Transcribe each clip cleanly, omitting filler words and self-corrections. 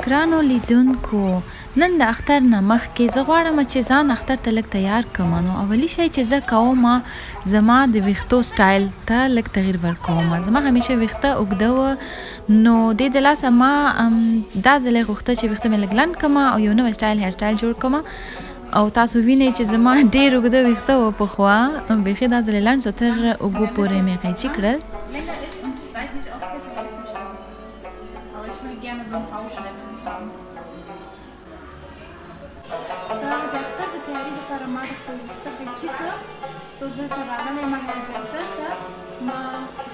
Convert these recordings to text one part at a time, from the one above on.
ګرانو لیدونکو، نن د اختر نه مخکې زه غواړم چې ځان اختر ته لږ تیار کړم. نو اولی شی چې زه کوم، زما د ویښتو سټایل ته لږ تغیر ورکوم. زما همیشه ویښته اوږده وه، نو دې د لاسه ما دا ځلې غوښته چې ویښته مې لږ لنډ کړم او یو نوی سټایل هیر سټایل جوړ کړم. او تاسو وینئ چې زما ډېر اوږده ویښته وه پخوا، بیخي دا ځلې لنډ سو، تر اوږو پورې مې قیچي کړل. Gerne so einen V-Schnitt haben. دا د اختر د تیاري دپاره ما د خپل ویښته قیچي کړه. So دلته راغلی ما hair dresser ته، ما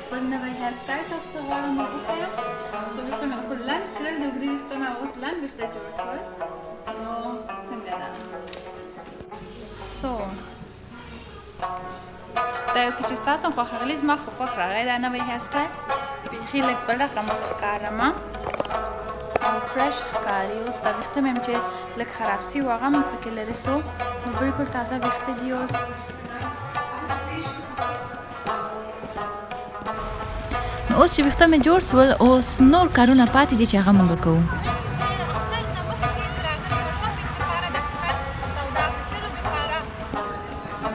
خپل نوی hair style تاسو ته غواړم وښایم. So ویښته مې خپل لنډ کړل، د اوږده ویښته نه اوس لنډ ویښته جوړ شول. نو څنګه ده؟ So دا یو که چې ستاسو هم خوښ راغلی، زما خو خوښ راغی دا نوی hair style. بیخي لږ بل رقم اوس ښکارم او fresh ښکاري. اوس دا ویښته مې هم چې لږ خراب سوي وو، هغه هم پکې لرې سو، نو بلکل تازه ویښته دي اوس. نو اوس چې ویښته مې جوړ سول، اوس نور کارونه پاتې دي چې هغه مونږ کوو.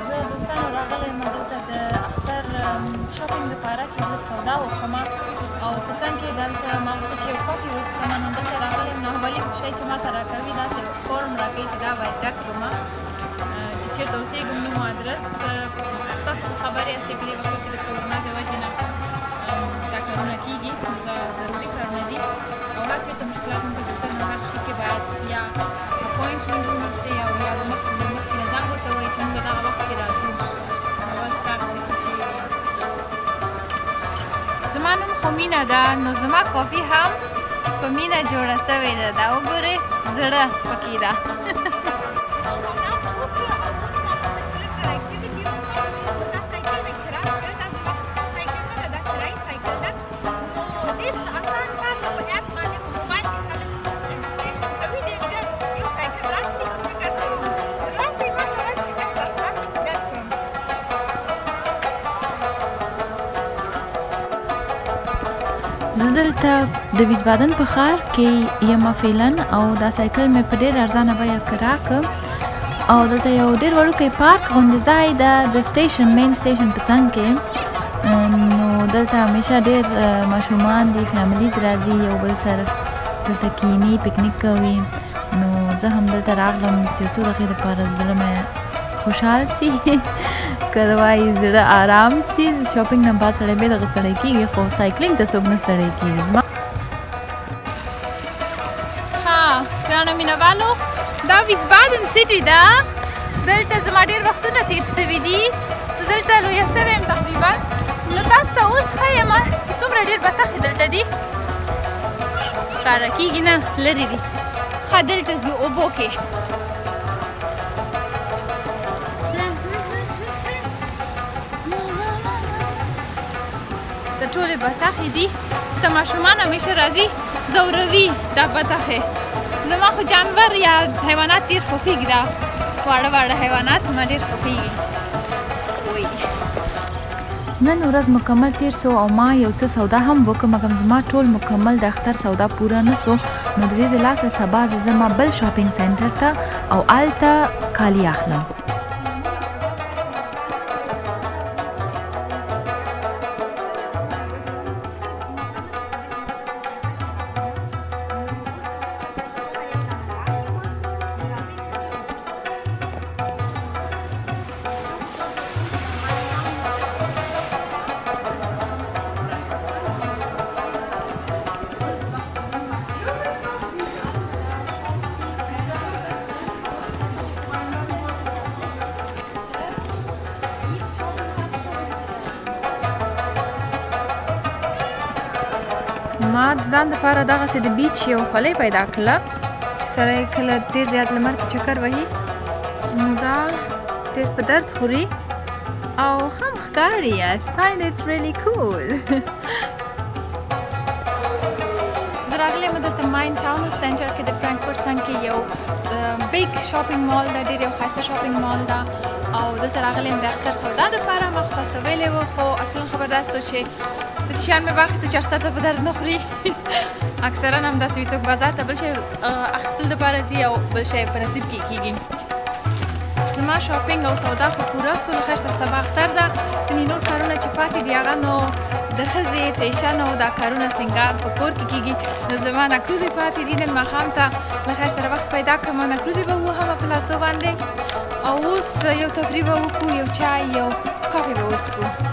زه دوستانو راغلی یم دلته د اختر shopping دپاره چې لږ سودا وکړم، او په څنګ کې دلته ما غوښتل چې یو کافي وڅښم. نو دلته راغلی یم. نو اولي شی چې ماته راکوي، داسې form راکوي چې دا باید ډک کړم چې چېرته اوسېږم، نوم او ادرس. تاسو خو خبر یاستئ په دې وختو کې د کرونا د وجې نه دا کارونه کېږي، نو دا ضروري کارونه دي. او هر چېرته مشکلات موږ ته جوړ شوي، نو هر شي کې باید یا appointment ونیسئ او یا د مخکې نه زنګ ورته ووایئ چې موږ دغه وخت کې راځو. نو بس دغسې کیسې وې. زما نوم خو مینه ده، نو زما کافي هم په مینه جوړه سوې ده. دا وګورئ، زړه پکې ده. نو سودا مو وکړه او اوس ما غوښته چې لږ سره activity وکړم. نو دا سایکل مې کرا کړ. دا زما خپل سایکل نه ده، دا کرایي سایکل ده. نو ډېر څه اسان کار دی، په app باندې په موبایل کې خلک registration کوي، ډېر ژر یو سایکل راخلي او چکر ته وځي. نو راسئ ما سره چکر تاسو ته درکړم. زه دلته د ویزبادن په ښار کې یم فعلا، او دا سایکل مې په ډېر ارزانه بیه کرا کړ. او دلته یو ډېر وړوکی پارک غوندې ځای ده د station، main station په څنګ کې. نو دلته همیشه ډېر ماشومان دي، families راځي، یو بل سره دلته کیني، پکنیک کوي. نو زه هم دلته راغلم چې یو څو دقیقې دپاره زړه مې خوشحال سي، که وایي زړه آرام سي. shopping نه بعد سړی بیا دغه ستړی کېږي، خو cycling ته څوک نه ستړی کېږي. ښه ګرانو مینهوالو، دا ویزبادن city ده. دلته زما ډېر وختونه تېر سوي دي، زه دلته لویه سوې یم تقریبا. نو تاسو ته اوس ښیم چې څومره ډېر بطخې دلته دي، ښکاره کېږي نه، لرې دي. ښه دلته ځو اوبو کې. دا ټولې بطخې دي. دلته ماشومان همیشه راځي، ځوروي دا بطخې. زما خو جانور یا حیوانات ډېر خوښېږي، دا واړه واړه حیوانات ما ډېر خوښېږي. وی نن ورځ مکمل تیر سو او ما یو څه سودا هم وکړه، مګر زما ټول مکمل د اختر سودا پوره نه سو. نو د دې د لاسه سبا زه ځم بل shopping center ته او هلته کالي اخلم. ما د ځان دپاره دغسې د beach یو خولۍ پیدا کړله چې سړی کله ډېر زیات لمر کې چکر وهي، نو دا ډېر په درد خوري او ښه هم ښکاري. I find it really cool. زه راغلې یم دلته ماین ټاونوس center کې د فرانکفورت څنګ کې یو big shopping mall ده، ډېر یو ښایسته shopping mall ده. او دلته راغلې یم د اختر سودا دپاره. ما خو تاسو ته ویلې وه، خو اصلا خبر داسې چې داسې شیان مې واخیسته چې اختر ته په درد نه خوري. اکثرا هم داسې وي، څوک بازار ته بل شی اخیستل دپاره ځي او بل شی په نصیب کې کېږي. زما شاپینګ او سودا خو پوره سو، له خیر سره سبا اختر ده. ځینې نور کارونه چې پاتې دي هغه نو د ښځې فیشن او دا کارونه سنګار په کور کې کېږي. نو زما نکروزې پاتې دي، نن ماښام ته له خیر سره وخت پیدا کړم نکروزې به ووهم په لاسو باندې. او اوس یو تفریح به وکړو، یو چای یو کافي به وڅښو.